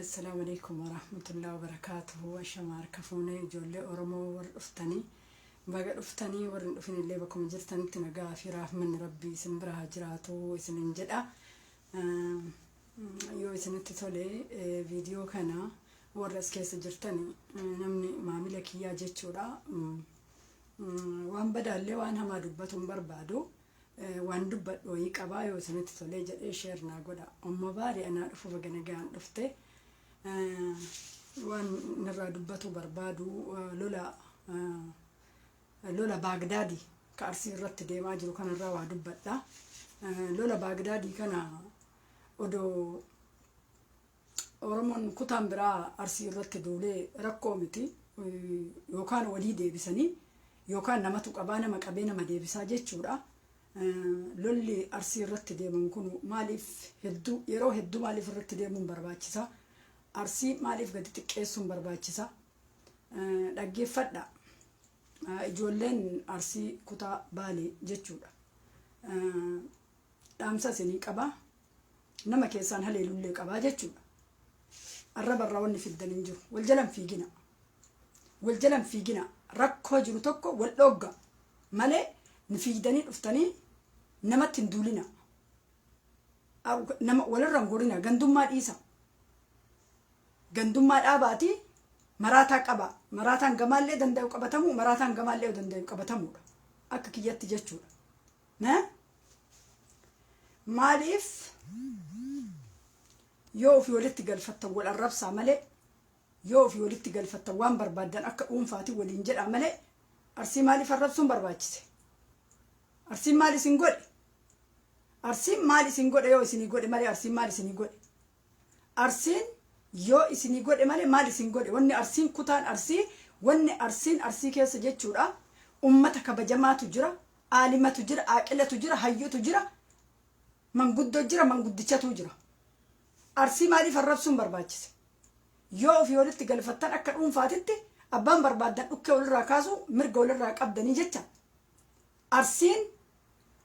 Assalaamu alaikum warahmatullahi wabarakaatuhu. Ashama harka fuunee, ijoollee Oromoo warri dhuftanii baga dhuftanii, warri hin dhufin illee bakkuma jirtanitti nagaa fi raahmanni Rabbii isin bira haa jiraatu isinin jedha. Yoo isinitti tole viidiyoo kana warri as keessa jirtani namni maamila kiyyaa jechuudha. Waan badaallee waan hamaa dubbatu hin barbaadu. Waan dubbadhu wayii qabaa, yoo isinitti tolee jedhee share naa godha. Umma baari, anaa dhufu, baga nagaan dhufte. Waan narraa dubbatu barbaadu lola Baagdaadii ka Arsii irratti deemaa jiru kanarraa waa dubbadha. Lola Baagdaadii kana odoo Oromoon kutaan biraa Arsii irratti duulee rakkoo miti, yookaan walii deebisanii yookaan namatu qabaa, nama qabee nama deebisaa jechuudha. Lolli Arsii irratti deeman kun maaliif hedduu, yeroo hedduu maaliif irratti deemuun barbaachisa? Arsii maaliif gadi xiqqeessuun barbaachisa? Dhaggeeffadha. Ijoolleen Arsii kutaa Baalee jechuudha. Dhaamsa isinii qaba. Nama keessaan haleelullee qabaa jechuudha. Arraba irraa wanni fiddan hin jiru. Wal jalan fiigina. Wal jalan fiigina. Rakkoo jiru tokko wal dhoogga malee ni fiigdanii dhuftanii namatti hin duulina. Nama walirra hin gorina. Gandummaa dhiisa. Gandummaa dhaabaatii maraataa qaba. Maraataan gamaallee danda'u qabatamu, maraataan gamaallee danda'u qabatamuudha. Akka kiyyatti jechuudha. Maaliif yoo ofii walitti galfattan wal arrabsaa malee, yoo ofii walitti galfattan waan barbaaddan akka dhuunfaati waliin jedhaa malee, Arsii maaliif arrabsuun barbaachise? Arsiin maal isin godhe? Arsiin maal isin godhe? Yoo isinii godhe malee Arsiin maal isinii godhe? Arsiin yoo isinii godhe malee maal isin godhe? Wanni Arsiin, kutaan Arsii, wanni Arsiin Arsii keessa jechuudha. Ummata kabajamaatu jira, aalimatu jira, aaqilatu jira, hayyutu jira, manguddoo jira, manguddichatu jira. Arsii maaliif arrabsuun barbaachise? Yoo ofii walitti galfattan akka dhuunfaatitti abbaan barbaaddan dhukkee walirraa kaasuu mirga walirraa qabdanii jecha. Arsiin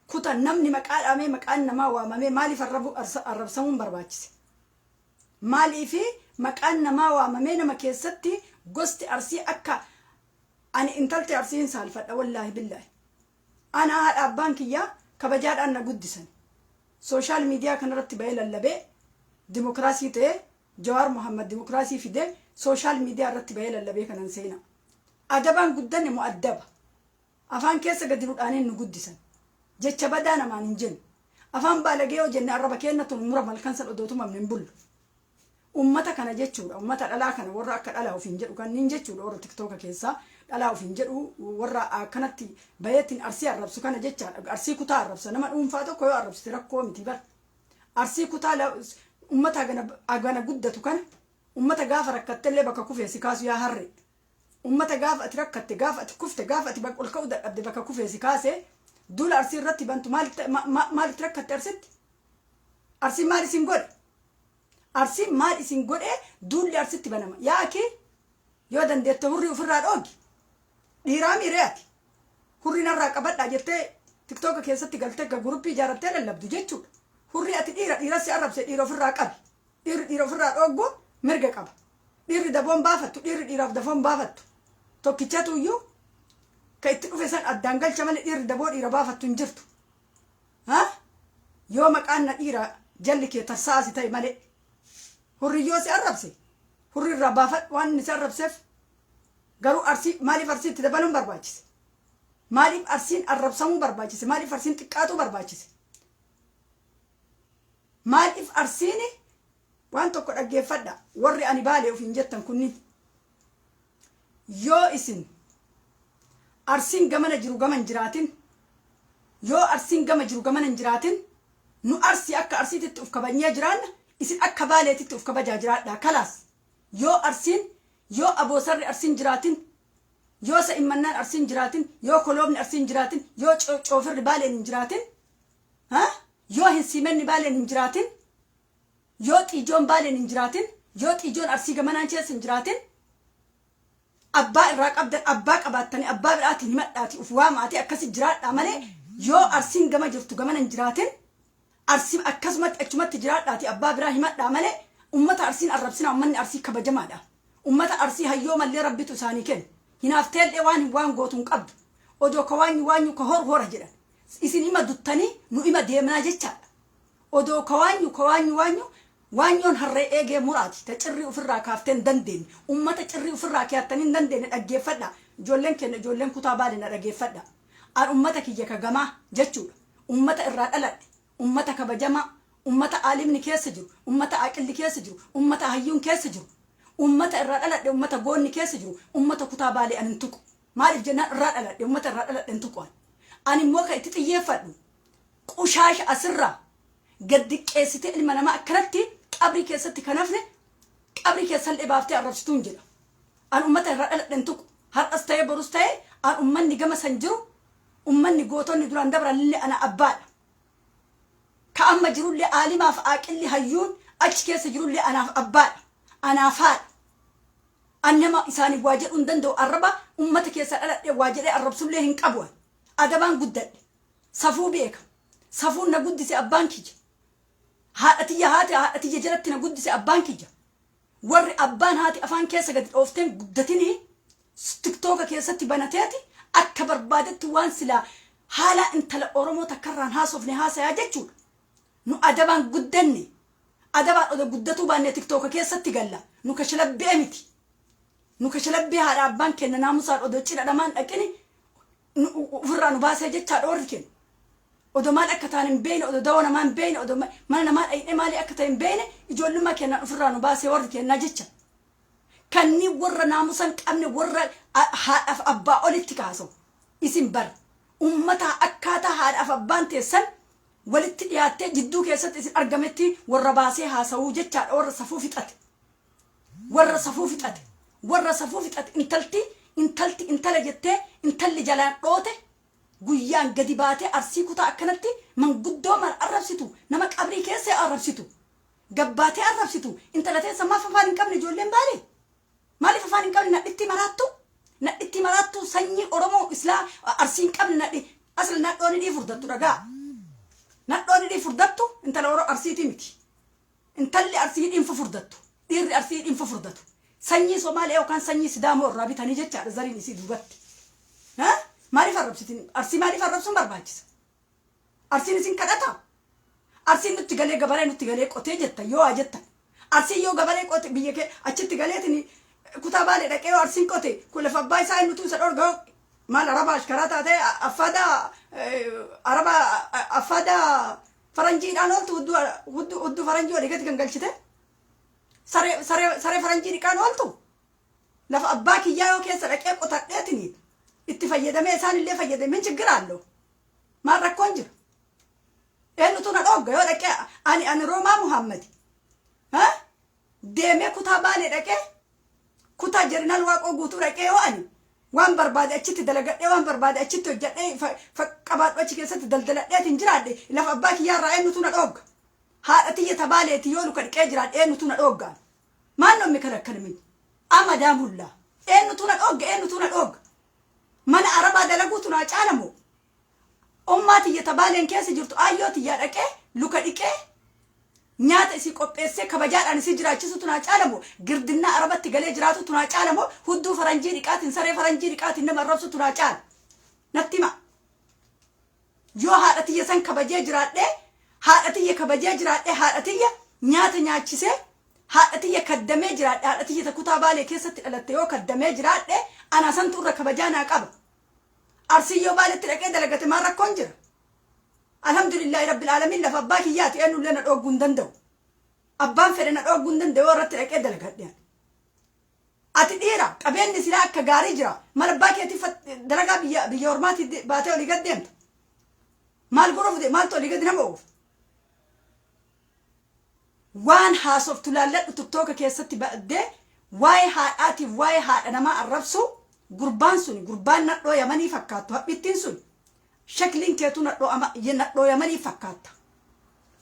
kuta namni maqaa dhaamee, maqaan namaa waamamee maaliif arrabsamuun barbaachise? Maaliifi maqaan namaa waamamee nama keessatti gosti Arsii akka ani intalti Arsii hin saalfadha, wallaahi billaahi. Ana haadha abbaan kiyyaa kabajaadhaan na guddisan. Social media kanarratti bahee lallabee dimokiraasii ta'ee, Jawaar Muhammad dimokiraasii fidee social media irratti bahee lallabee kanan seena. Adabaan guddanne, mu'addaba. Afaan keessa gadi nudhaaniin nu guddisan. Jecha badaa namaan hin jennu. Afaan baalagee yoo jenne arraba keenna tun mura malkan san odoo tumamne hin bullu. Ummata kana jechuudha. Ummata dhalaa kana, warra akka dhalaa ofiin jedhu kanneen jechuudha. Warra TikToka keessaa dhalaa ofiin jedhu, warra akkanatti bayeetiin Arsii arrabsu kana jechaadha. Arsii kutaa arrabsa. Nama dhuunfaa tokko yoo arrabsite rakkoo miti bar. Arsii kutaa ummata hagana guddatu kana, ummata gaafa rakkattellee bakka kufee si kaasu, yaa harree. Ummata gaafa ati rakkatte, gaafa ati kufte, gaafa ati ol ka'uu dadhabde bakka kufee si kaase, duula Arsii irratti bantu, maalitti rakkatte Arsitti? Arsiin maal isin godhe? Arsiin maal isin godhe duulli Arsitti banama? Yaa akii, yoo dandeette hurrii ofirraa dhoogi. Dhiiraa miiree ati. Hurrii narraa qabadhaa jettee TikToka keessatti galtee akka guruppii ijaarrattee lallabdu jechuudha. Hurrii, ati dhiira, dhiira si arrabse dhiira ofirraa qabi. Dhiirri dhiira ofirraa dhooggu mirga qaba. Dhiirri daboon baafattu, dhiirri dhiiraaf dafoon baafattu. Tokkichatu iyyuu ka itti dhufe san addaan galcha malee dhiirri daboo dhiira baafattu hin jirtu. Ha? Yoo maqaan na dhiira jalli kee tarsa'aa si ta'e malee. Hurri yoo si arrabse hurri irraa baafadhu waan inni si arrabseef. Garuu Arsii maaliif Arsiitti dabaluun barbaachise? Maaliif Arsiin arrabsamuu barbaachise? Maaliif Arsiin xiqqaatuu barbaachise? Maaliif Arsiin? Waan tokko dhaggeeffadha, warri ani Baalee ofiin jettan kunniin. Yoo isin Arsiin gamana jiru gama hin jiraatin, yoo Arsiin gama jiru gamana hin jiraatin, nu Arsii akka Arsiititti uf kabajnee jiraanna, isin akka Baaleetitti uf kabajaa jiraadhaa. Kalaas, yoo Arsiin, yoo Aboosarri Arsiin jiraatin, yoo Sa'immannaan Arsiin jiraatin, yoo Koloobni Arsiin jiraatin, yoo Coofirri Baaleen hin jiraatin, yoo hin siimenni Baaleen hin jiraatin, yoo Xiijoon Baaleen hin jiraatin, yoo Xiijoon Arsii gamanaan keessa hin jiraatin, abbaa irraa qabdan abbaa qabaattanii abbaa biraatiin himadhaati uf waamaati akkasi jiraadhaa malee, yoo Arsiin gama jirtu gamana hin jiraatin, Arsii akkasumatti achumatti jiraadhaati abbaa biraa himadhaa malee, Ummata Arsiin arrabsinaa, ummanni Arsii kabajamaadha. Ummata Arsii hayyoo mallee Rabbitu isaanii kenne. Hinaafteellee waan gootu hin qabdu. Odoo ka waanyu waanyu ka horu hora jedhan. Isin ima duttanii nu ima deemnaa jechaadha. Odoo ka waanyu ka waanyu waanyu waanyoon harree eegee muraati. Ta cirrii ofirraa kaaftee hin dandeenye. Ummata cirrii ofirraa keeyattanii hin dandeenye dhaggeeffadha. Ijoolleen keenya, ijoolleen kutaa Baale, na dhaggeeffadha. An ummata kiyya ka gamaa jechuudha. Ummata irraa dhaladhe. Ummata kabajamaa. Ummata aalimni keessa jiru. Ummata aqilli keessa jiru. Ummata hayyuun keessa jiru. Ummata irraa dhaladhe, ummata goonni keessa jiru. Ummata kutaa Baalee an hin tuqu. Maaliif jennaan irraa dhaladhe, ummata irraa dhaladhe hin tuqu an. Ani immoo kan itti xiyyeeffadhu qushaasha asirraa gad diqqeessitee ilma namaa akkanatti qabrii keessatti kan hafne qabrii keessallee baaftee arrabsituun jedha. An ummata irraa dhaladhe hin tuqu. Har'as ta'ee borus ta'ee an ummanni gama san jiru, ummanni gootonni duraan dabranillee ana abbaadha. Ka amma jirullee, aalimaaf aaqilli hayyuun achi keessa jirullee anaaf abbaadha. Anaaf haadha. An nama isaanii waa jedhuu hin danda'u, arraba ummata keessa dhaladhe waa jedhee arrabsullee hin qabu an. Adabaan guddadhe. Safuu beeka. Safuun na guddise abbaan kiyya. Haadha tiyya, haati haadha tiyya jalatti na guddise abbaan kiyya. Warri abbaan haati afaan keessa gadi dhoofteen guddatinii TikToka keessatti banateeti akka barbaadetti waan silaa haala intala Oromoo takkarraan haasofne haasayaa jechuudha. Nu adabaan guddanne. Adabaan odoo guddatuu baanne TikToka keessatti galla. Nu kashlabbee miti. Nu kashlabbee haadha abbaan kenna naamusaan odoo cidha dhamaan dhaqini ofirraa nu baasee jechaadha warri kennu. Odoo maal akka ta'an hin beekne, odoo dawoo namaa hin beekne, odoo mana namaa dhaqnee maalii akka ta'e hin beekne, ijoollummaa kennaan ofirraa nu baasee warri kennaa jecha. Kanneen warra naamusa hin qabne, warra haadhaaf abbaa olitti kaasawu. Isin bar ummata akkaataa haadhaaf abbaan teessan walitti dhiyaattee jidduu keessatti isin argametti warra baasee haasawuu jechaadha, warra safuu fixate. Warra safuu fixate. Warra safuu fixate, intalti intalti intala jettee intalli jalaan dhoote guyyaan gadi baatee Arsii kutaa akkanatti manguddoo mara arrabsitu, nama qabrii keessa arrabsitu, gabbaatee arrabsitu. Intala teessa maaf afaan hin qabne? Ijoolleen Baalee maaliif afaan hin qabne? Nadhitti maraattu, nadhitti maraattu, sanyii Oromoo islaa Arsii hin qabne. Nadhi asla nadhoon hidhii furdattu, dhagaa, nadhoon hidhii furdattu intala Oromoo Arsiitii miti. Intalli Arsii hidhiin fufurdattu, dhiirri Arsii hidhiin fufurdatu sanyii Somaaliyaa yookaan sanyii Sidaamoo irraa bitanii jechaadha zariin isii duubatti. Maaliif arrabsitin Arsii? Maaliif arrabsuun barbaachisa? Arsiin isin kadhata? Arsiin nutti galee gabaree nutti galee qotee jetta yoo haa jettan. Arsiin yoo gabaree qote, biyya kee achitti galeetiin kutaa Baalee dhaqee yoo Arsiin qote, kun lafa abbaa isaa eenyutu isa dhorga? Maal araba ashkaraa taatee affaada araba affaada faranjiidhaan ooltu, hudduu hudduu hudduu faranjii olii gadi gangalchite, saree saree saree faranjii dhiqaan ooltu? Lafa abbaa kiyyaa yoo keessa dhaqee qotadheetiin itti fayyadamee isaan illee fayyadamee ችግር አለው? Maal rakkoon jira? Eenyutu na dhoogga yoo dhaqee ani Roomaa Muhammad deemee kutaa Baalee dhaqee, kutaa Jeneraal Waaqoo Guutuu dhaqee, yoo ani waan barbaade achitti dalagadhee, waan barbaade achitti hojjedhee, qabaadhu achi keessatti daldaladheetiin jiraadhe, lafa abbaa kiyyaarraa eenyutu na dhoogga? Haadha tiyya tabaaleeti yoo luka dhiqee jiraadhe, eenyutu na dhoogga? Maal nommi kana akkana amadaa mullaa? Eenyutu na dhoogga? Eenyutu na dhoogga? Mana arabaa dalaguutu naa caalamoo ummaa tiyya tabaaleen keessa jirtu aayyoo tiyyaa dhaqee luka dhiqee nyaata isii qopheessee kabajaadhaan isii jiraachisutu naa caalamoo girdinnaa arabatti galee jiraatutu naa caalamoo hudduu faranjii dhiqaatiin, saree faranjii dhiqaatiin nama arrabsutu naa caala? Natti hima. Yoo haadha tiyya san kabajee jiraadhee, haadha tiyya kabajee jiraadhee, haadha tiyya nyaata nyaachisee, haadha tiyya kaddamee jiraadhe, haadha tiyya kutaa Baalee keessatti dhalatte yoo kaddamee jiraadhe, ana santu irra kabajaa naa qaba. Arsii yoo Baaletti dhaqee dalagate maal rakkoon jira? Alhamdulillahi rabbil aalamiin, lafa abbaa kiyyaati, eenyullee na dhoogguu hin danda'u. Abbaan fedhe na dhoogguu hin danda'u yoo irratti dhaqee dalagadhe. Ati dhiira, qabeenyi silaa akka gaarii jira. Mal abbaa keetii dalagaa biyya ormaatii baatee olii gad deemta? Maal godhuuf maaltu olii gadi nama oofa? Waan haasoftu laalladhu. TikToka keessatti baddee waa'ee haadhaatiif waa'ee haadha namaa arrabsu. Gurbaan sun, gurbaan nadhoo Yamanii fakkaattu, haphittiin sun, shakliin keetu nadhoo Yamanii fakkaatta.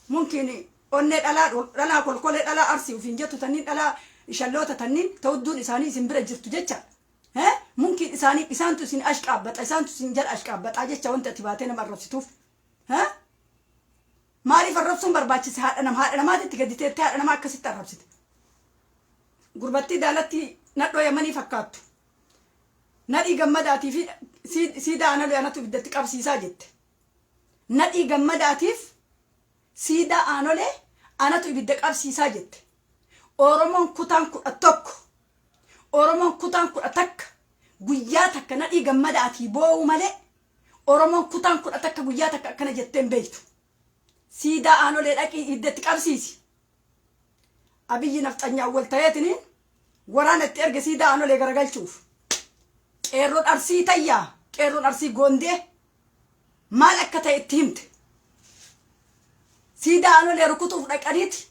Mumkin onnee dhalaa, dhalaa kolkolee, dhalaa Arsii ufiin jettu tanniin, dhalaa shalloota tanniin ta'udduun isaanii isin bira jirtu jecha. Mumkin isaanii isaantu isin ashqaabbata, isaantu isin jala ashqaabbaxaa jecha wanti ati baatee nama arrabsituuf. Maaliif arrabsuun barbaachise haadha nama? Haadha namaatitti gadi teettee haadha namaa akkasitti arrabsite. Gurbattii daalatti nadhoo Yamanii fakkaattu. Nadhii Gammadaatiif siidaa Aanolee anatu ibiddatti qabsiisaa jette. Nadhii Gammadaatiif siidaa Aanolee anatu ibidda qabsiisaa jette. Oromoon kutaan 11, Oromoon kutaan 11 guyyaa takka Nadhii Gammadaatii boo'uu malee, Oromoon kutaan 11 guyyaa takka akkana jetteen beektu. Siidaa Aanolee dhaqii ibiddatti qabsiisi. Abiyyi nafxanyaa wal ta'eetiniin waraana itti erge siidaa Aanolee garagalchuuf. Qeerroon Arsii tayyaa, qeerroon Arsii Goondee maal akka ta'e itti himte. Siidaa Aanolee rukutuuf dhaqaniiti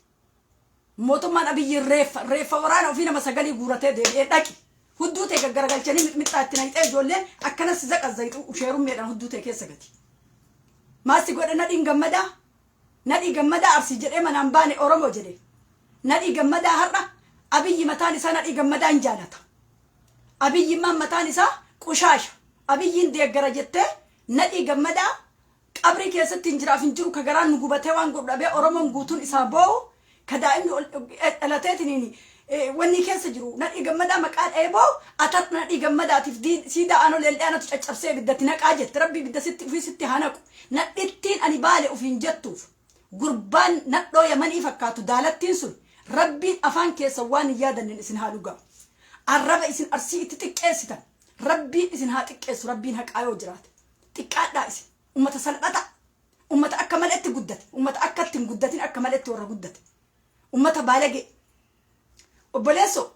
mootummaan Abiyyi reeffa waraana ofii nama sagalii guuratee deebi'ee dhaqi. Hudduu ta'e gaggaragalchanii mixmixxaa itti naqxee ijoolleen akkanas si zaqazzayxu usheerummeedhaan hudduu ta'e keessa gati. Maal si godhe Nadhiin Gammadaa? Nadhii Gammadaa Arsii jedhee manaan baane, Oromoo jedhe. Nadhii Gammadaa har'a Abiyyi mataan isaa Nadhii Gammadaa hin jaalata. Abiyyi mataan isaa qushaasha. Abiyyiin deeggara jettee Nadhii Gammadaa qabrii keessatti hin jiraaf hin jiru, ka garaan nu gubatee waan godhu dhabee Oromoon guutuun isaa boo'u, ka daa'imni dhalateetiniin wanni keessa jiru Nadhii Gammadaa maqaa dha'ee boo'u, atar Nadhii Gammadaatiif siidaa Aanolee anatu caccabsee ibiddatti naqaa jette. Rabbi ibidda sitti ofii sitti haa naqu. Nadhittiin ani Baale ofiin jettuuf gurbaan nadhoo Yamanii fakkaatu daalattiin sun, Rabbiin afaan keessa waan hin yaadanneen isin haa dhugaa. Arraba isin Arsii itti xiqqeessitan Rabbiin isin haa xiqqeessu. Rabbiin haqaa yoo jiraate xiqqaadhaa. Isin ummata salphata, ummata akka maletti guddate, ummata akka itti hin guddatin, akka maletti warra guddate, ummata baalagee. Obboleessoo,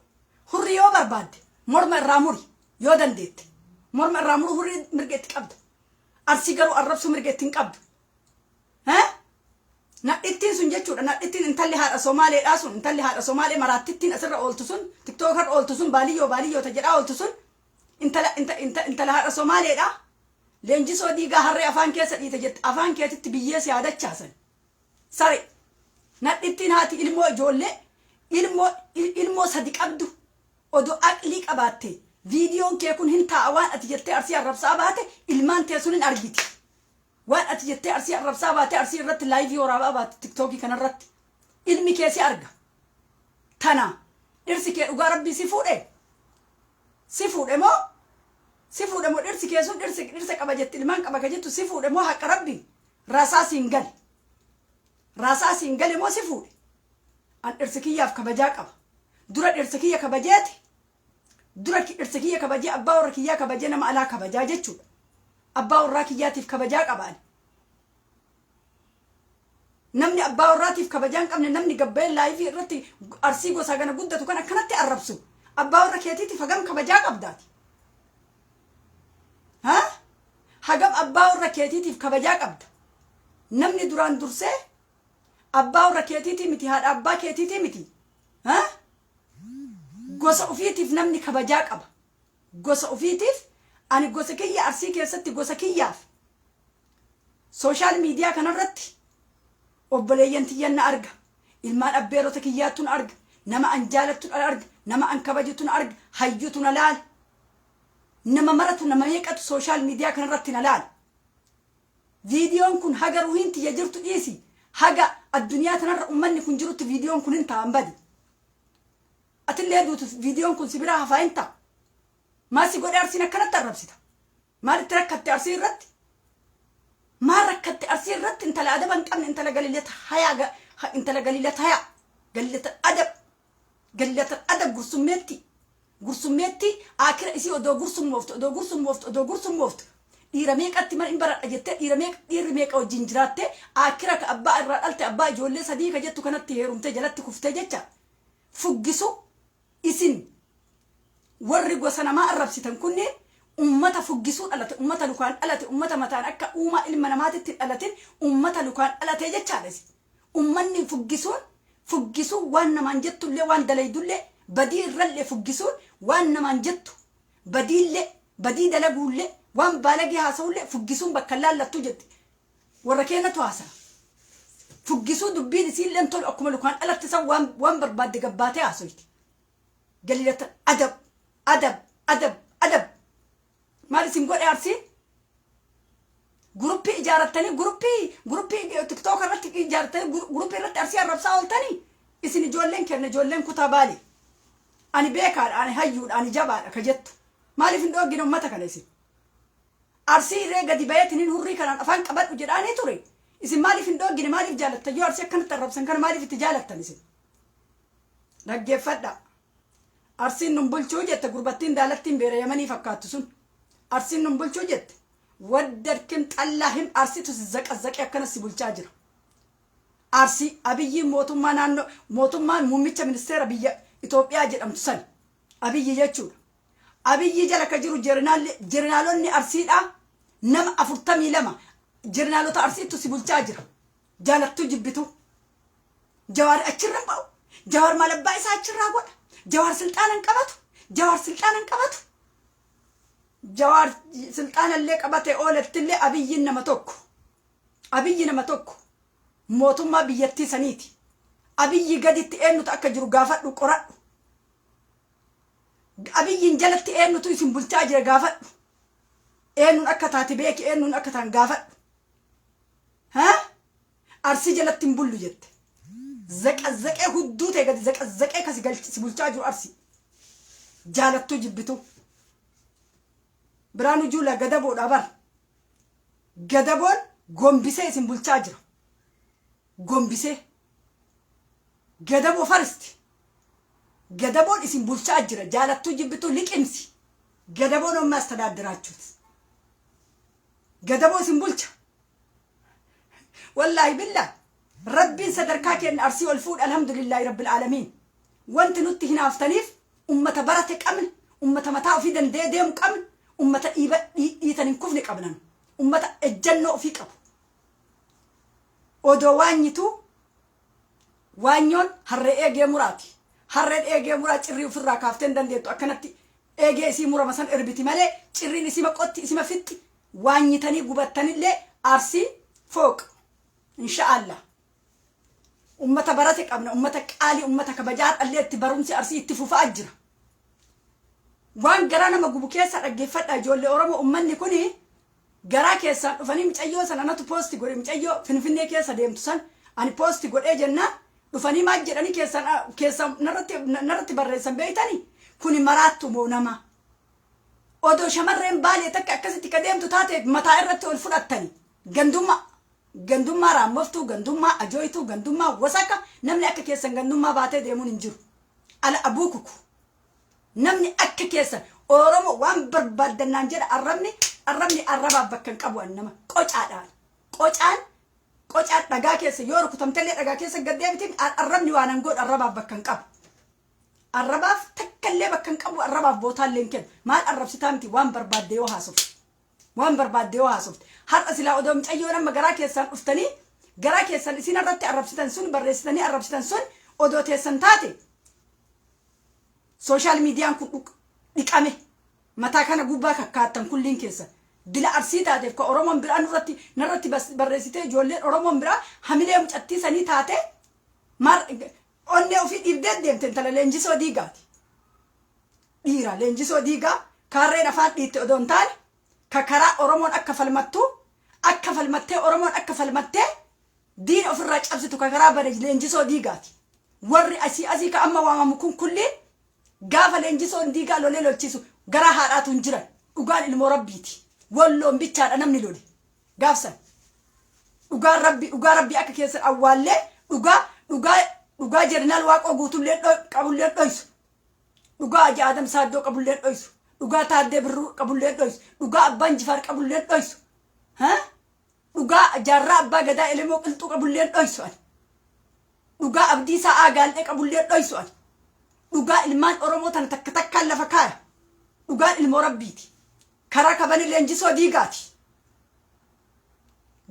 hurri yoo barbaadde morma irraa muri. Yoo dandeette morma irraa muru hurrii mirga itti qabda. Arsii garuu arrabsuu mirga itti hin qabdu. Nadhittiin sun jechuudha. Nadhittiin intalli haadha Somaaleedhaa sun, intalli haadha Somaalee maraattittiin asirra ooltu sun, TikTokarra ooltu sun, baaliyyoo baaliyyoo ta jedhaa ooltu sun, intala haadha Somaaleedhaa. Leenjisoo Diigaa, harree afaan keessa dhiite jette, afaan keetitti biyyee si yaadachaasan. Sare, nadhittiin haati ilmoo ijoollee ilmoo sadi qabdu, odoo aqlii qabaatte viidiyoon kee kun hin taa'a. Waan ati jettee Arsii arrabsaa baate ilmaan tee sun hin argiti. Waan ati jettee Arsii arrabsaa baate, Arsii irratti live waraabaa baate TikTokii kanarratti ilmi kee si arga. Tana dhirsi kee dhugaa Rabbii si fuudhe, si fuudhe moo, si fuudhe moo? Dhirsi kee sun dhirsa qaba jetti, ilmaan qaba ka jettu, si fuudhe moo? Haqa Rabbii rasaa siin gale, rasaa siin gale moo si fuudhe? An dhirsi kiyyaaf kabajaa qaba. Dura dhirsa kiyya kabajeeti, dura dhirsa kiyya kabajee, abbaa warra kiyyaa kabajee, nama alaa kabajaa jechuudha. Abbaa warraa kiyyaatiif kabajaa qaba ani. Namni abbaa warraatiif kabajaa hin qabne, namni gabbayee live irratti Arsii gosaa gana guddatu kan akkanatti arrabsu, abbaa warra keetiitiif hagam kabajaa qabdaati? Ha, hagam abbaa warra keetiitiif kabajaa qabda? Namni duraan dursee abbaa warra keetiitii miti, haadha abbaa keetiitii miti, ha gosa ofiitiif namni kabajaa qaba. Gosa ofiitiif, ani gosa kiyya Arsii keessatti gosa kiyyaaf social media kanarratti obboleeyyan tiyyan na arga, ilmaan abbeerota kiyyaattu na arga, nama an jaalattu na arga, nama an kabajutu na arga, hayyutu na laala, nama maratu, nama meeqatu social media kanarratti na laala. Viidiyoon kun haga ruhiin tiyya jirtu dhiisi, haga addunyaa tanarra ummanni kun jirutti viidiyoon kun hin ta'an badi. Atillee duutu viidiyoon kun si biraa hafaa hin ta'a. Maal si godhe Arsiin akkanatti arrabsita? Maalitti rakkatte Arsii irratti? Maal rakkatte Arsii irratti? Intala adaba hin qabne, intala galilata hayaa, intala galilata hayaa, galilata adab, galilata adab, gursummeetti, gursummeetti. Akira isii odoo gursummooftu, odoo gursummooftu, odoo gursummooftu, dhiira meeqatti mana hin baradha jettee, dhiira meeqa, dhiirri meeqa wajjin jiraattee, akira ka abbaa irraa dhalte, abbaa ijoollee sadii ka jettu kanatti heerumtee jalatti kuftee jecha. Fuggisu isin warri gosa namaa arrabsitan kunneen ummata fuggisuu dhalate, ummata lukaan dhalate, ummata mataan akka uumaa ilma namaatitti hin dhalatin, ummata lukaan dhalate jechaadha isin. Ummanni fuggisuun, fuggisuun waan namaan jettullee, waan dalaydullee, badii irrallee fuggisuun, waan namaan jettu badiillee, badii dalaguullee, waan baalagee haasa'ullee fuggisuun bakka laallattuu jetti. Warra keenyatu haasa'a. Fuggisuu dubbiin isiilleen tolu akkuma lukaan dhalatte san waan barbaadde gabbaatee haasoyti. Galilata adab, adab, adab, adab. Maal isin godhe Arsiin? Guruppii ijaarattanii, guruppii TikTok irratti ijaarattanii, guruppii irratti Arsii arrabsaa ooltanii. Isin ijoolleen kenna, ijoolleen kutaa Baalee. Ani beekaadha, ani hayyuudha, ani jabaadha ka jettu. Maaliif hin dhoogine ummata kana isin? Arsii irree gadi bayeetiniin hurrii kanaan afaan qabadhu jedhaanii ture. Isin maaliif hin dhoogine? Maaliif jaalattan? Yoo Arsii akkanatti arrabsan kana maaliif itti jaalattan isin? Dhaggeeffadha. Arsiin nun bulchuu jette gurbattiin daalattiin beera Yamanii fakkaattu sun. Arsiin nun bulchuu jette. Waddarkim xallaa him Arsitu si zaqazzaqee akkana si bulchaa jira. Arsii Abiyyiin mootummaa naannoo, mootummaan muummicha ministeera biyya Itoophiyaa jedhamtu sani. Abiyyi jechuudha. Abiyyi jala ka jiru jerinaalonni Arsiidhaa nama 42, jerinaalota Arsiittu si bulchaa jira. Jaalattuu jibbituu. Jawaar achirra hin ba'u. Jawaar maal abbaa isaa achirraa godha? Jawaar silxaana hin qabatu. Jawaar silxaana hin qabatu. Jawaar silxaana illee qabate oolettillee Abiyyiin nama tokko. Abiyyi nama tokko. Mootummaa biyyattii saniiti. Abiyyi gaditti eenyutu akka jiru gaafadhu, qoradhu. Abiyyiin jalatti eenyutu isin bulchaa jira gaafadhu. Eenyuun akka taate beeki, eenyuun akka ta'an gaafadhu. Ha? Arsii jalatti hin bullu jette. Zaqazzaqee hudduu ta'e gadi zaqazzaqee kasi si bulchaa jiru Arsii. Jaalattuu jibbituu. Biraanuu Juulaa gadaboodhaa bara. Gadaboon gombisee isin bulchaa jira. Gombisee. Gadaboo faristi. Gadaboon isin bulchaa jira. Jaalattuu jibbituu liqimsi. Gadaboon amma astadaaddirachuut. Gadaboo isin bulcha. Wallaahi billaa Rabbiin sadarkaa keenya Arsii ol fuudhe, alhamdulillaahi rabbil aalamiin. Wanti nutti hinaaftaniif ummata barate qabna, ummata mataa ofii danda'ee deemu qabna, ummata dhiiba dhiitan hin kufne qabna, ummata ejjannoo ofii qabu. Odoo waanyituu waanyoon harree eegee muraati. Harreen eegee muraa cirrii ofirraa kaaftee hin dandeettu, akkanatti eegee isii murama san erbiti malee cirriin isima qotti, isima fixxi. Waanyitanii gubattanillee Arsii fooq insha'Allah. Ummata barate qabna, ummata qaalii, ummata kabajaa, har'allee itti barumsi Arsii itti fufaa jira. Waan garaa nama gubu keessa dhaggeeffadha, ijoollee Oromoo. Ummanni kuni garaa keessaan dhufanii mucayyoo sana anatu post godhe. Mucayyoo Finfinnee keessa deemtu san ani post godhee jennaan dhufanii maal jedhanii keessaan keessaan narratti barreessan beeytanii? Kuni maraattu moo nama? Odoo shamarreen Baalee takka akkasitti ka deemtu taate mataa irratti ol fudhattani. Gandummaa, gandummaa raammoftuu, gandummaa ajooytuu, gandummaa wasaka. Namni akka keessan gandummaa baatee deemuun hin jiru. Ala abuukuku. Namni akka keessan Oromoo waan barbaaddannaan jedha. Arrabni arrabaaf bakka hin qabu. An nama qocaadhaan qocaan qocaan dhagaa keessa yoo rukutamtellee dhagaa keessa gad deebitin. Arrabni waan an godhu arrabaaf bakka hin qabu. Arrabaaf takkallee bakka hin qabu, arrabaaf bootaallee hin kennu. Maal arrabsitaa miti, waan barbaadde yoo haasofte. Waan barbaadde yoo haasofte. Har'a silaa odoo mucayyoon amma garaa keessaan dhuftanii garaa keessan isin irratti arrabsitan sun, barreessitanii arrabsitan sun odoo teessan taate, social mediaan kun dhiqame mataa kana gubbaa kakkaattan kulliin keessan. Dila Arsii taateef ka Oromoon biraa nurratti narratti barreessitee, ijoolleen Oromoon biraa hamilee mucattii sanii taate maar onnee ofii dhiibdee deemte. Intala Leenjisoo Diigaati. Dhiira Leenjisoo Diigaa kaarreen afaan dhiitte odoo hin taane, ka karaa Oromoon akka falmattu, akka falmattee Oromoon akka falmattee diina ofirraa cabsitu ka karaa bane Leenjisoo Diigaati. Warri asii asii ka amma waamamu kun kulliin gaafa Leenjisoon Diigaa lolee lolchiisu garaa haadhaatu hin jiran. Dhugaan ilmoo Rabbiiti. Walloon bichaadha namni lole. Gaafsan. Dhugaan Rabbi, dhugaa Rabbi akka keessan awwaallee dhugaa dhugaa dhugaa Jeneraal Waaqoo guutullee qabullee dhoysu. Dhugaa Haji Adam Saaddoo qabullee dhoysu. Dhugaa Taaddee Birruu qabullee dhoysu. Dhugaa Abbaan Jifaar qabullee dhoysu. Dhugaa Jaarraa Abbaa Gadaa Elemoo Qilxuu qabullee dhoysu ani. Dhugaa Abdiisaa Aagaallee qabullee dhoysu ani. Dhugaa ilmaan Oromoo tana takka takkaan lafa kaaya. Dhugaan ilmoo Rabbiiti. Karaa kabani Leenjisoo Diigaati.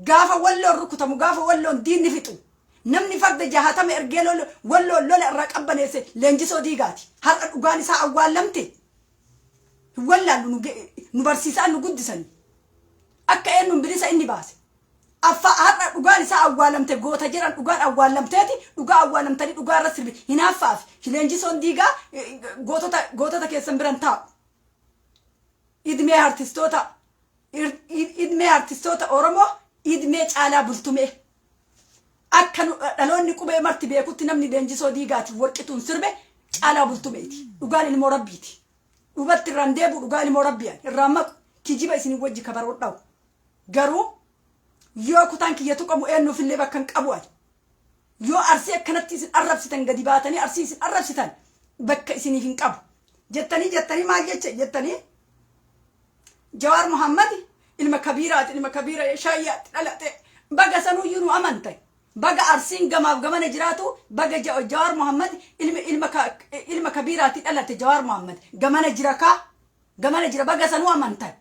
Gaafa Walloon rukutamu, gaafa Walloon diinni fixu, namni farda 60 ergee Walloon lola irraa qabbaneesse Leenjisoo Diigaati. Har'a dhugaan isaa awwaallamte. Hin wallaallu, nu barsiisaa nu guddisanii. Akka eenyuun bilisa inni baase. Affa har'a dhugaan isaa awwaalamte, goota jedhan dhugaan awwaalamteeti, dhugaa awwaalamtanii dhugaa irra sirbi hinaaffaaf Leenjisoon Diigaa gootota keessan biran taa'u. Idmee artistoota Oromoo, idmee caalaa bultumee. Akka dhaloonni qubee marti beekutti namni Leenjisoo Diigaatiif Warqituun sirbe Caalaa Bultumeeti. Dhugaan ilmoo Rabbiiti. Dhubatti irraan deebi'u, dhugaa ilmoo Rabbiyan irraan maqu, kijiba isin wajji kabaroo dhawu. Garuu yoo kutaan kiyya tuqamu eenyuufillee bakka hin qabu ani. Yoo Arsii akkanatti isin arrabsitan, gadi baatanii Arsii isin arrabsitan, bakka isiniif hin qabu. Jettanii jettanii maal jecha jettanii, Jawaar Muhammad ilma Kabiiraati, ilma Kabiira Shaayyaatti dhalate. Baga sanuyyuu nu amante. Baga Arsiin gamaaf gamana jiraatu, baga Jawaar Muhammad ilma Kabiiraatti dhalate. Jawaar Muhammad gamana jira kaa, gamana jira, baga sanuu amantan.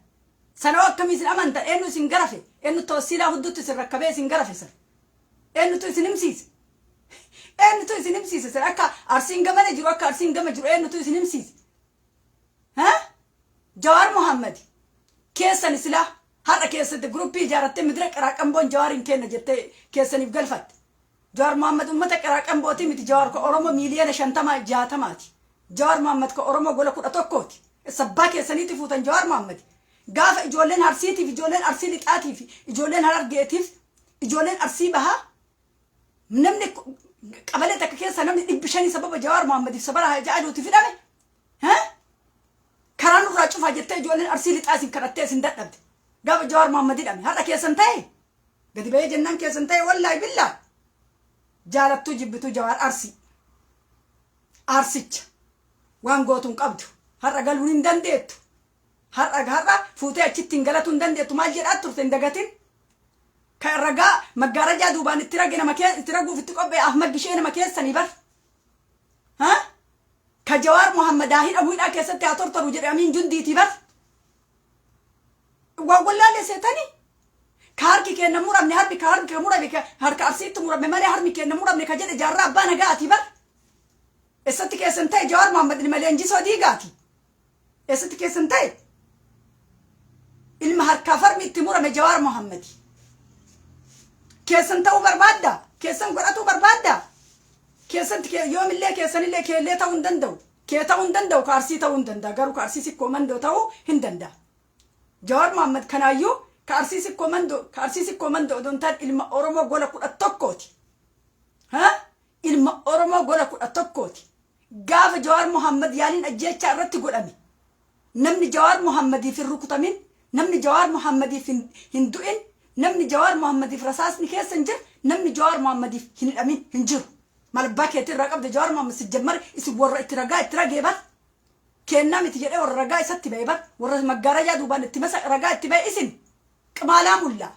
Sanoo akkamii isin amantan? Eenyu isin garafe? Eenyu tawasiilaa hudduutti isin rakkabee isin garafe san? Eenyutu isin himsiise? Eenyutu isin himsiise san? Akka Arsiin gamana jiru, akka Arsiin gama jiru eenyutu isin himsiise? Ha, Jawaar Muhammad keessan silaa har'a keessatti guruppii ijaarattee midira qaraaqamboon Jawaariin kenna jettee keessaniif galfatte. Jawaar Muhammad ummata qaraaqambooti miti. Jawaar ka Oromoo miiliyoona 50 60ti. Jawaar Muhammad ka Oromoo gola 11ti. Sabbaa keessaniiti fuutan Jawaar Muhammad. Gaafa ijoolleen Arsiitiif, ijoolleen Arsii Lixaatiif, ijoolleen Harargeetiif, ijoolleen Arsii Bahaa, namni qabalee takka keessa namni 500 sababa Jawaar Muhammadiif sababa Hajaaluuti fidhame, karaa nurraa cufaa jettee ijoolleen Arsii Lixaa isin kadhattee isin dadhabde. Gaafa Jawaar Muhammad hidhame har'a keessan ta'e, gadi bahee jennaan keessan ta'e. Wallaahi billaa, jaalattuu jibbituu Jawaar Arsii Arsicha waan gootuun qabdu. Har'a galuu hin dandeettu. Har'a fuutee achitti hin galatuu hin dandeettu. Maal jedhaa turte hin dagatin. Kan ragaa maggaarajaa duubaan itti rage, nama itti raguuf itti qophee Ahmad Bishee nama keessanii bar. Ha, ka Jawaar Muhammad haa hidhamu, hidhaa keessatti haa tortoru jedhe Amiin Jundiitii bar. Waan wallaalee seetanii ka harki keenya muramne, harmi ka harki ka murame, ka harka Arsiitti murame malee harmi keenya muramne ka jedhe Jaarraa Abbaa Nagaatii bar. Eessatti keessan ta'e Jawaar Muhammad ilma Leenjisoo Diigaati? Eessatti keessan ta'e? Ilma harkaa farmi itti murame Jawaar Muhammadi. Keessan ta'uu barbaadda? Keessan godhatuu barbaadda? Keessatti yoomillee keessanillee keellee ta'uu hin danda'u. Kee ta'uu hin danda'u, ka Arsii ta'uu hin danda'a. Garuu ka Arsii Sikkoo Mandoo ta'uu hin danda'a. Jawaar Muhammad kanaayyuu ka Arsii Sikkoo Mandoo, ka Arsii Sikkoo Mandoo odoo hin taane ilma Oromoo gola 11ti. Ha? Ilma Oromoo gola 11ti. Gaafa Jawaar Muhammad yaaliin ajjeechaa irratti godhame, namni Jawaar Muhammadiif hin rukutamin, namni Jawaar Muhammadiif hin du'in, namni Jawaar Muhammadiif rasaasni keessa hin jirre, namni Jawaar Muhammadiif hin hidhamin hin jiru. Maal abbaa keetii irraa qabde Jawaar Muhammad? Sijjammar isin warra itti ragaa itti ragee bar. Kennaa miti jedhee warra ragaa isatti ba'e bar. Warra maggaarajaa duubaan itti masa ragaa itti ba'e isin. Qimaalaa mullaa.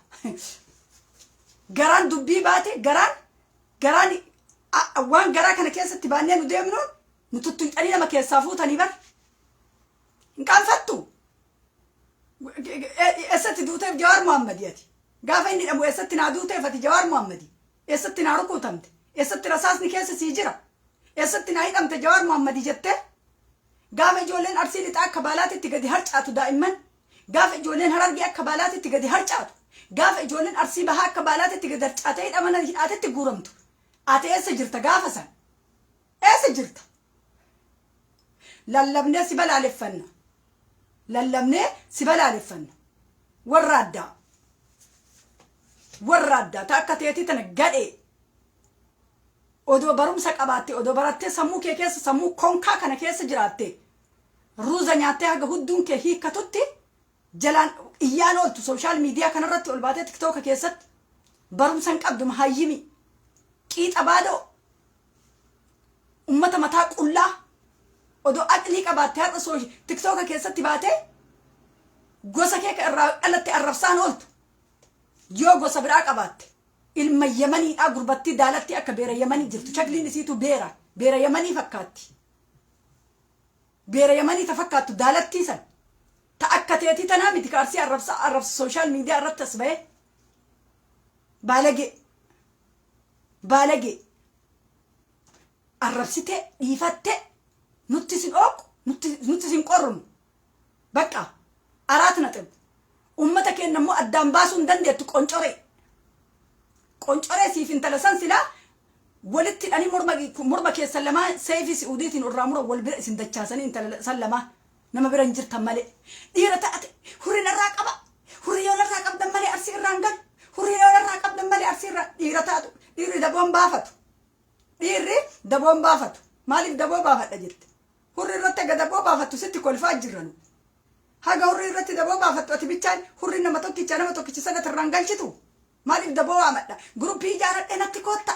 Garaan dubbii baate, garaan waan garaa kana keessatti baannee nu deemnuun nu tuttuyxanii nama keessaa fuutanii bar. Hin qaanfattu. Eessatti duuteef Jawaar Muhammadi ati? Gaafa inni hidhamu eessatti naa duuteef ati Jawaar Muhammadi? Eessatti naa rukutamte? Eessatti rasaasni keessa sii jira? Eessatti naa hidhamte Jawaar Muhammadi jettee? Gaafa ijoolleen Arsii Lixaa akka baalaatitti gadi harcaatu daa'imman, gaafa ijoolleen Harargee akka baalaatitti gadi harcaatu, gaafa ijoolleen Arsii Bahaa akka baalaatitti gadi harcaatee hidhamana hidhaatetti guuramtu, ati eessa jirta gaafa san? Eessa jirta? Lallabnee si balaaleffanna. Lallabnee si balaaleffanna. Warra addaa. Warra addaa ta akka teetii tana gadhee. Odoo barumsa qabaatte, odoo barattee sammuu kee keessa, sammuu konkaa kana keessa jiraatte, ruuza nyaattee haga hudduun kee hiikkatutti jalaan iyyaan ooltu social media kanarratti ol baatee TikToka keessatti. Barumsa hin qabdu, mahayyimi qiixa baadoo, ummata mataa qullaa. Odoo aqlii qabaatte har'a TikToka keessatti baatee gosa kee ka irraa dhalatte arrabsaan ooltu. Yoo gosa biraa qabaatte, ilma Yamaniidhaa, gurbattii daalatti akka beera Yamanii jirtu, shakliin isiitu beera Yamanii fakkaatti, beera Yamanii ta fakkaattu daalattii san ta akka teetii tanaa miti ka Arsii arrabsa arrabsa social media irratti as ba'ee. Baalagee, baalagee, arrabsitee dhiifattee nutti sin ooqu, nutti sin qorrunu. Bakka araat naxib ummata keenya immoo addaan baasuu hin dandeettu. Qoncoree, qoncoree, siif intala san silaa walitti hidhanii morma keessan lamaa seefii si'uudiitiin irraa muran, wal bira isin dachaasanii intala san lamaa nama bira hin jirtan malee. Dhiira ta'ate hurri narraa qaba, hurri yoo narraa qabdan malee Arsii irraa hin galu, hurri yoo narraa qabdan malee Arsii irraa. Dhiira taatu, dhiirri daboon baafatu, dhiirri daboon baafatu. Maaliif daboo baafadha jette? Hurri irratti haga daboo baafattu sitti kolfaa jirranu. Haga hurri irratti daboo baafattu ati bichaan hurri nama tokkicha, nama tokkicha sana irraan galchitu. Maaliif daboo waamadha? Guruppii ijaaradhee natti kootta.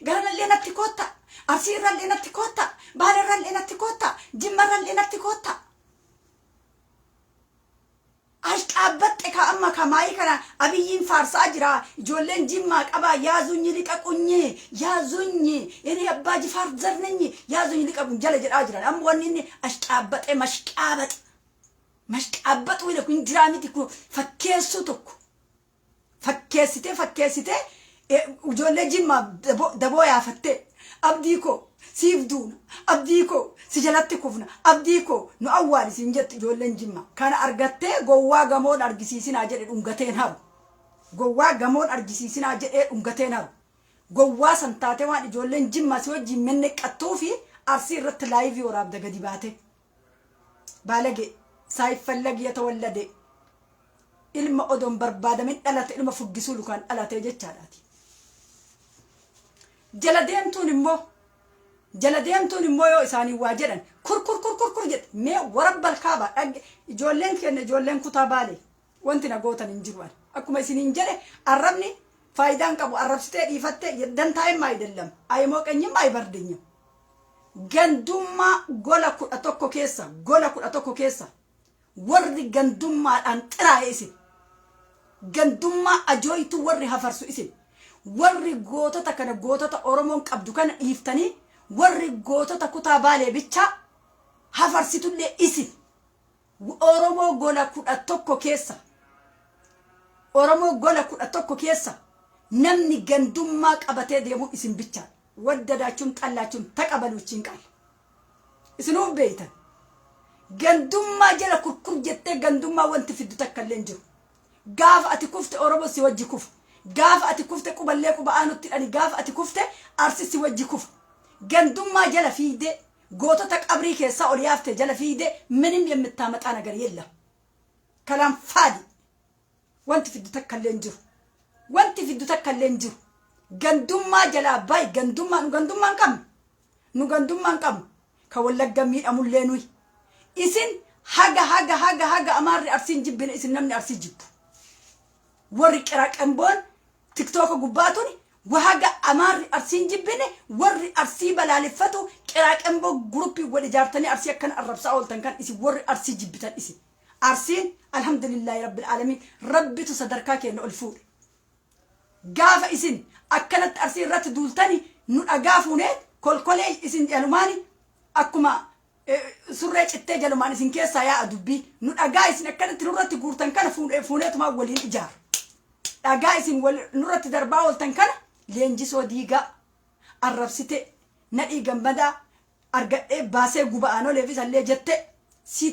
Garanallee natti kootta. Arsii irrallee natti kootta. Baala irrallee natti kootta. Jimma irrallee natti kootta. Ashqaabbatte ka amma ka maayii kana Abiyyiin faarsaa jira. Ijoolleen Jimmaa qabaa, yaazunyi liqaqunyi, yaazunyi inni Abbaa Jifaar zarnenyi, yaazunyi liqaqun jala jedhaa jiran. Amma wanni inni ashqaabbaxe mashqaabaxe. Mashqaabbaxu ile kun jiraa miti, kun fakkeessuu tokko. Fakkeessitee fakkeessitee ijoollee Jimmaa daboo yaafattee, "Abdii koo, siif duuna, Abdii koo, si jalatti kufna, Abdii koo, nu awwaali" siin jettu. Ijoolleen Jimmaa kana argattee gowwaa gamoon argisiisinaa jedhe dhungateen haru. Gowwaa gamoon argisiisinaa jedhee dhungateen haru. Gowwaa san taatee waan ijoolleen Jimmaa si wajjin menneqqattuu fi Arsii irratti live waraabda gadi baate. Baalage saayifallag yatawallade, ilma odoon barbaadamin dhalate, ilma fuggisuu lukaan dhalate jechaadhaati. Jala deemtuun immoo yoo isaanii waa jedhan kur kur kur kur kur jedhe. Mee warabbal kaaba dhagge, ijoolleen keenya, ijoolleen kutaa Baalee, wanti na gootan hin jiru. Ani akkuma isiniin jedhe, arrabni faayidaan qabu arrabsitee dhiifattee dantaa'immaa አይደለም አይሞቀኝም አይበርደኝም. Gandummaa gola 11 keessa, gola 11 keessa warri gandummaadhaan xiraa'e isin. Gandummaa ajooytu warri hafarsu isin. Warri gootota kana, gootota Oromoon qabdu kana dhiiftanii warri gootota kutaa Baalee bichaa hafarsitullee isin. Oromoo gola 11 keessa, Oromoo gola 11 keessa namni gandummaa qabatee deemu isin bichaa. Waddadaachuun xallaachuun taqabaluuchiin qaala isinuuf beeytan. Gandummaa jala kurkur jettee gandummaa wanti fiddu takka illee hin jiru. Gaafa ati kufte Oromoo si wajji kufa. Gaafa ati kufte quballee quba aanutti dhani. Gaafa ati kufte Arsi si wajji kufa. Gandummaa jala fiigdee, gootota qabrii keessaa ol yaaftee jala fiigdee ምንም የምታመጣ ነገር የለም. كلام فاضي. Wanti fiddu takka illee hin jiru. Wanti fiddu takka illee hin jiru. Gandummaa jalaa bayi. Gandummaa nu gandummaa hin qabnu. Nu gandummaa hin qabnu. Ka Wallagga miidhamullee nuyi. Isin haga haga haga haga Amaarri Arsiin jibbine isin namni Arsii jibbu. Warri qiraqamboon TikToka gubbaatuni haga Amaarri Arsiin jibbine, warri Arsii balaaleffatu qiraaqamboo guruppii wal ijaartanii Arsii akkana arrabsaa ooltan kan isin warri Arsii jibbitan isin. Arsiin alhamdulillahi rabbil aalamiin, Rabbitu sadarkaa keenya ol fuudhe. Gaafa isin akkanatti Arsii irratti duultani nu dhagaa fuunee kolkolee isin jalumaani akkuma surree cittee jalumaan isin keessaa yaa'a dubbii. Nu dhagaa isin akkanatti nurratti guurtan kana fuuneetumaa waliin ijaara. Dhagaa isin nurratti darbaa ooltan kana leenjisoo diigaa arrabsite, Nadhii Gammadaa argadhee baasee guba'aan oleef isallee jette si.